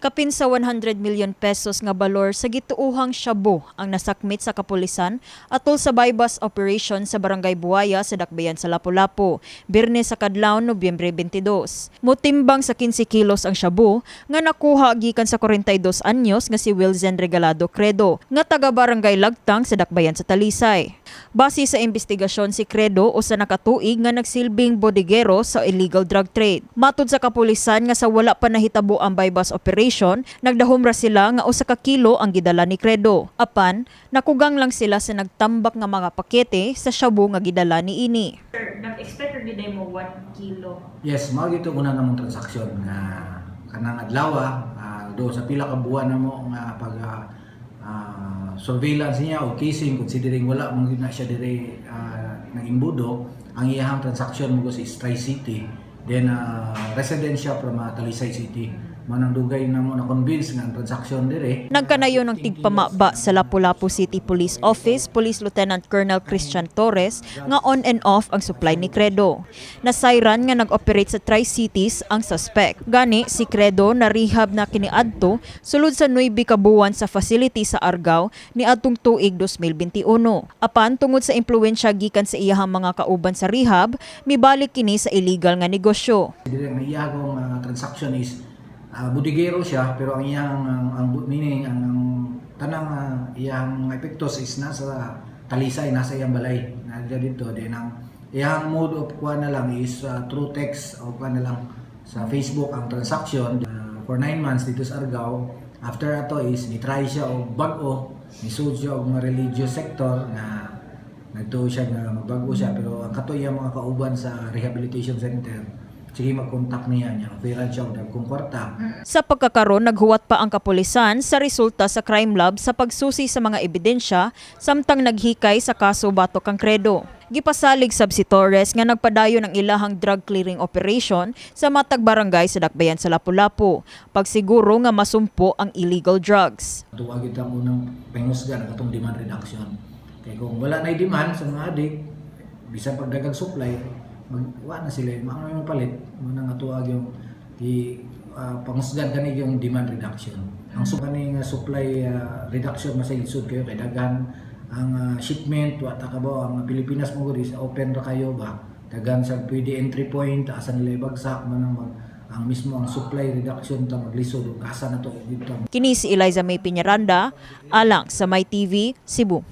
Kapin sa 100 million pesos nga balor sa gituohang shabu ang nasakmit sa kapulisan atol sa buy-bust operation sa Barangay Buaya sa Dakbayan sa Lapu-Lapu, Biyernes sa kadlawon, Nobyembre 22. Motimbang sa 15 kilos ang shabu nga nakuha gikan sa 42 anyos nga si Wilzen Regalado Credo nga taga Barangay Lagtang sa Dakbayan sa Talisay. Base sa investigasyon, si Credo usa na katuig nga nagsilbing bodigero sa illegal drug trade. Matud sa kapulisan nga sa wala pa nahitabo ang buy-bust operation, nagdahom ra sila nga 1 ka kilo ang gidala ni Credo. Apan, nakugang lang sila sa nagtambak nga mga pakete sa shabu nga gidala niini. Sir, nag-expect ra gyud mo 1 kilo? Yes, mao gyud una namong transaksyon nga kanang adlaw do sa pila ka buwan namo nga pag surveillance niya o casing, considering wala man gyud na siya dire nag-imbudo. Ang iyahang transaction mo is Tri-City, then resident siya from Talisay City. Manang dugay na mo na convince nga ang transaction dire. Nagkanayon ng tigpamaba sa Lapu-Lapu City Police Office, Police Lieutenant Colonel Christian Torres, nga on and off ang supply ni Credo. Nasayran nga nag-operate sa Tri-Cities ang suspect. Gani, si Credo na rehab na kiniadto sulod sa 9 ka buwan sa facility sa Argao niadtong tuig 2021. Apan tungod sa impluwensya gikan sa iyahang mga kauban sa rehab, mibalik kini sa illegal nga negosyo. Dire ang iyahang transaction is bodigero siya, pero ang iyang ang meaning ang tanang iyang mga epektos is nasa Talisay, nasa iyang balay na dito. Then ang iyang mode of kuha na lang is through text o kuha na lang sa Facebook ang transaction for 9 months dito sa Argao. After ato is ni try siya og bag-o, nisud siya og mga religious sector nga nagtuo siya nga magbago siya, pero ang kato iyang mga kauban sa rehabilitation center sige mag-contact niya niya, offeran siya og dagkong kwarta. Sa pagkakaron, naghuwat pa ang kapulisan sa resulta sa crime lab sa pagsusi sa mga ebidensya samtang naghikay sa kaso batok kang Credo. Gipasalig sab si Torres nga nagpadayon ang ilahang drug clearing operation sa matag barangay sa Dakbayan sa Lapu-Lapu, pagsiguro nga masumpo ang illegal drugs. Tuwa gyud ang unang pangusgan ang katong demand reduction. Kay kung wala na demand sa mga adik, bisan pagdagang supply, mag wa na sila mao na yung palit. Mo na nga tuwa yung i pangusgan kani yung demand reduction. Ang kani nga supply reduction, mas lisod kayo kay daghan ang shipment. Wa ta kabaw, ang Pilipinas mo is open ra kayo ba, daghan sa pwede entry point asa nila ibagsak. Man ang mag, ang mismo ang supply reduction ta maglisod ug asa na to dito. Kini si Eliza May Piñaranda, alang sa My TV, Cebu.